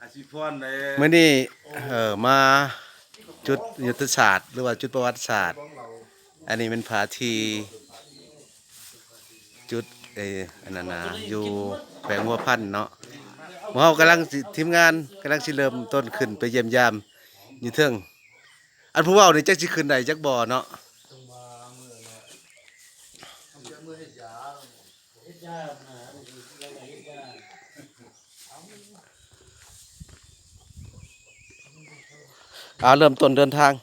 ອາຊີພອນເດ້ ມື້ນີ້ ເອີ ມາຈຸດຍຸດທະສາດ ຫຼືວ່າຈຸດປະຫວັດສາດ. ອັນນີ້ແມ່ນຜາທີ່ຈຸດ ເອີ ອັນນັ້ນນະ ຢູ່ແຂວງຫົວພັນເນາະ. ໝູ່ເຮົາກຳລັງຊິ ທີມງານກຳລັງຊິເລີ່ມຕົ້ນຂຶ້ນໄປຢ້ຽມຢາມຢູ່ເທິງ. ອັນຜູ້ເວົ້ານີ້ຈັກຊິຂຶ້ນໄດ້ຈັກບໍ່ເນາະ. ເອົາ ເລີ່ມຕົ້ນເດີນທາງ.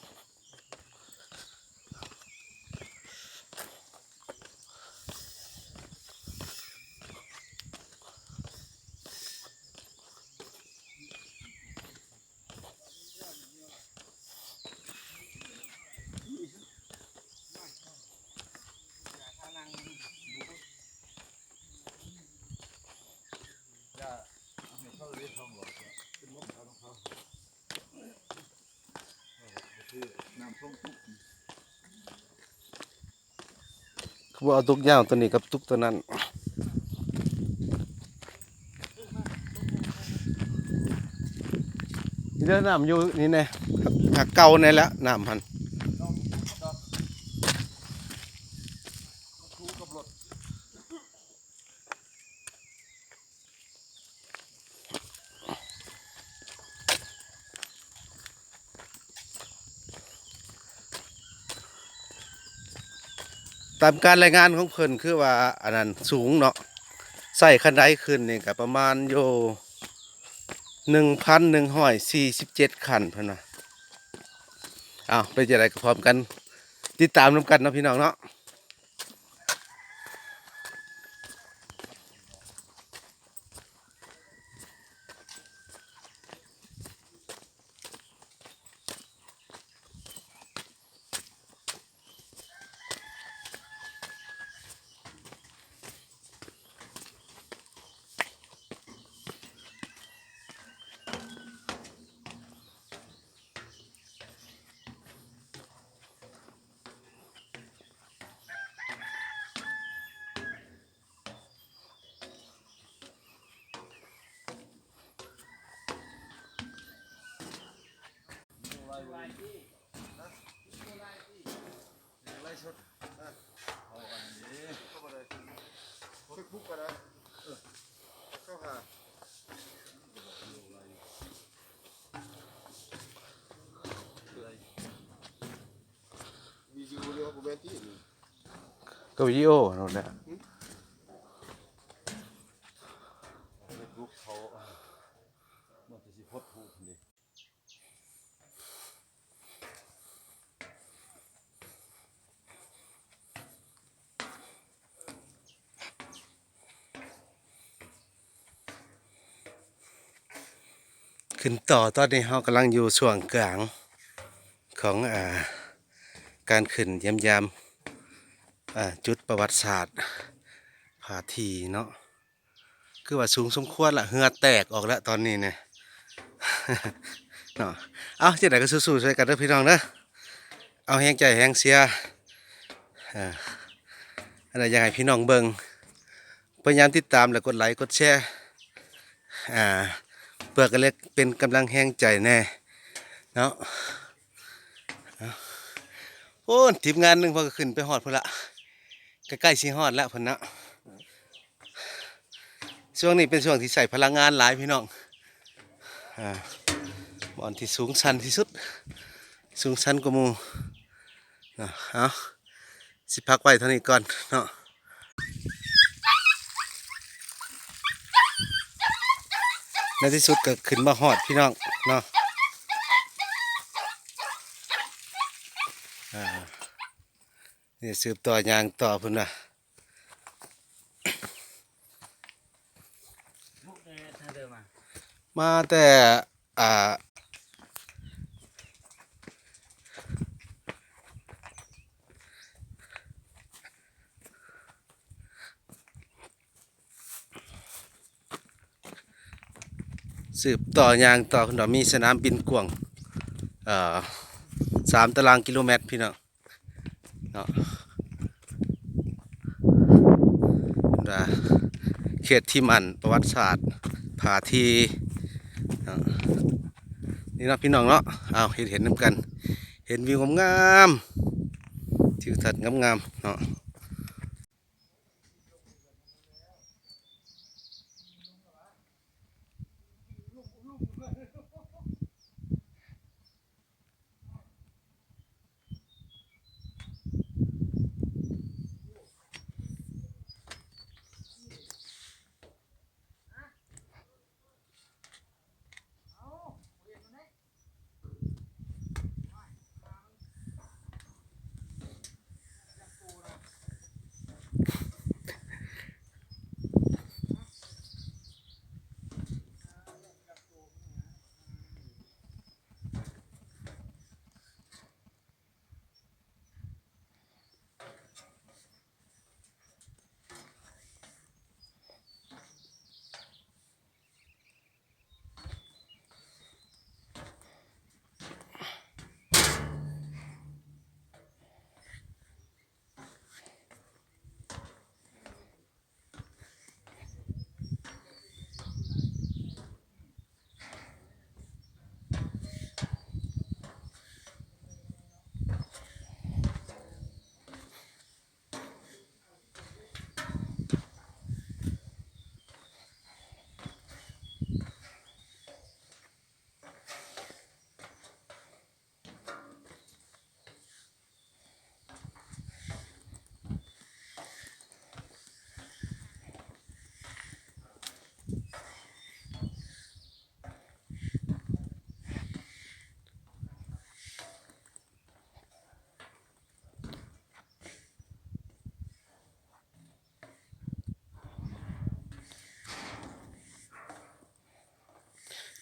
ຄືວ່າເອົາຕຸກຍາວຕົວນີ້ກັບຕຸກຕົວນັ້ນ. ນີ້ເດີ ນ້ຳຢູ່ນີ້ແນ່ ຫາກເກົ່າແນ່ແຫຼະ ນ້ຳຫັ້ນ. ຕາມການລາຍງານຂອງເພິ່ນ ຄືວ່າອັນນັ້ນສູງເນາະ, ໃຊ້ຂັ້ນໄດຂຶ້ນນີ້ກໍປະມານຢູ່ໜຶ່ງພັນໜຶ່ງຮ້ອຍສີ່ສິບເຈັດຂັ້ນ ເພິ່ນວ່າ. ເອົາ ເປັນຈັ່ງໃດກໍພ້ອມກັນຕິດຕາມນຳກັນເນາະ ພີ່ນ້ອງເນາະ. ວິດີໂອນີ້ບໍ່ແມ່ນຕິ ນີ້ ກໍວິດີໂອຫັ້ນແຫຼະ. ເຟສບຸກເຂົາ ມັນກໍຊິໂພສຮູບເດ້. ຂຶ້ນຕໍ່ ຕອນນີ້ເຮົາກຳລັງຢູ່ຊ່ວງກາງຂອງ ອ່າ ການຂຶ້ນຢ້ຽມຢາມ ອ່າ ຈຸດປະຫວັດສາດຜາທີ່ເນາະ. ຄືວ່າສູງສົມຄວນລະ ເຫື່ອແຕກອອກແລ້ວຕອນນີ້ນະ ເນາະ. ເອົາ ຈັ່ງໃດກໍສູ້ໆຊ່ວຍກັນເດີພີ່ນ້ອງເດີ ເອົາແຮງໃຈແຮງເຊຍ ເອີ ອັນໃດຢາກໃຫ້ພີ່ນ້ອງເບິ່ງ ພະຍາຍາມຕິດຕາມ ແລະ ກົດໄລກົດແຊ ອ່າ ເພື່ອກະເລັກເປັນກຳລັງແຮງໃຈແດ່ເນາະ. ໂອ້ ທີມງານໜຶ່ງເພິ່ນກໍຂຶ້ນໄປຮອດພຸ້ນລະ ໃກ້ໆຊິຮອດແລ້ວເພິ່ນເນາະ. ຊ່ວງນີ້ເປັນຊ່ວງທີ່ໃຊ້ພະລັງງານຫຼາຍພີ່ນ້ອງ ອ່າ ບ່ອນທີ່ສູງຊັນທີ່ສຸດ ສູງຊັນກວ່າໝູ່ເນາະ. ເອົາ ຊິພັກໄວ້ເທົ່ານີ້ກ່ອນເນາະ. ໃນທີ່ສຸດກໍຂຶ້ນມາຮອດພີ່ນ້ອງເນາະ. ອ່າ ນີ້ສືບຕໍ່ຍ່າງຕໍ່ພຸ້ນນະ ມາແຕ່ ອ່າ ສືບຕໍ່ຍ່າງຕໍ່ເນາະ ມີສະໜາມບິນກວ້າງ ເອີ ສາມຕາລາງກິໂລແມັດພີ່ນ້ອງເນາະ. ເຂດທີ່ໝັ້ນປະຫວັດສາດ ຜາທີ່ ນີ້ເນາະ ພີ່ນ້ອງເນາະ. ເອົາ ເຮັດເຫັນນຳກັນ ເຫັນວິວງາມໆ ທິວທັດງາມໆເນາະ.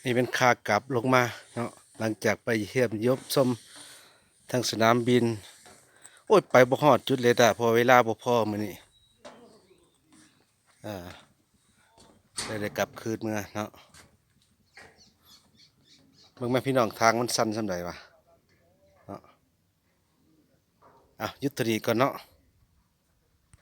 ນີ້ເປັນຂາກັບລົງມາເນາະ ຫຼັງຈາກໄປຢ້ຽມຢົມຊົມທາງສະໜາມບິນ. ໂອ້ຍ ໄປບໍ່ຮອດຈຸດເລີຍດາ ເພາະເວລາບໍ່ພໍມື້ນີ້. ເອີ ໄດ້ ໄດ້ກັບຄືນເມືອເນາະ. ເບິ່ງແມ່ພີ່ນ້ອງ ທາງມັນຊັນສ່ຳໃດວະເນາະ. ອ່ະ ຢຸດເທົ່ານີ້ກ່ອນເນາະ.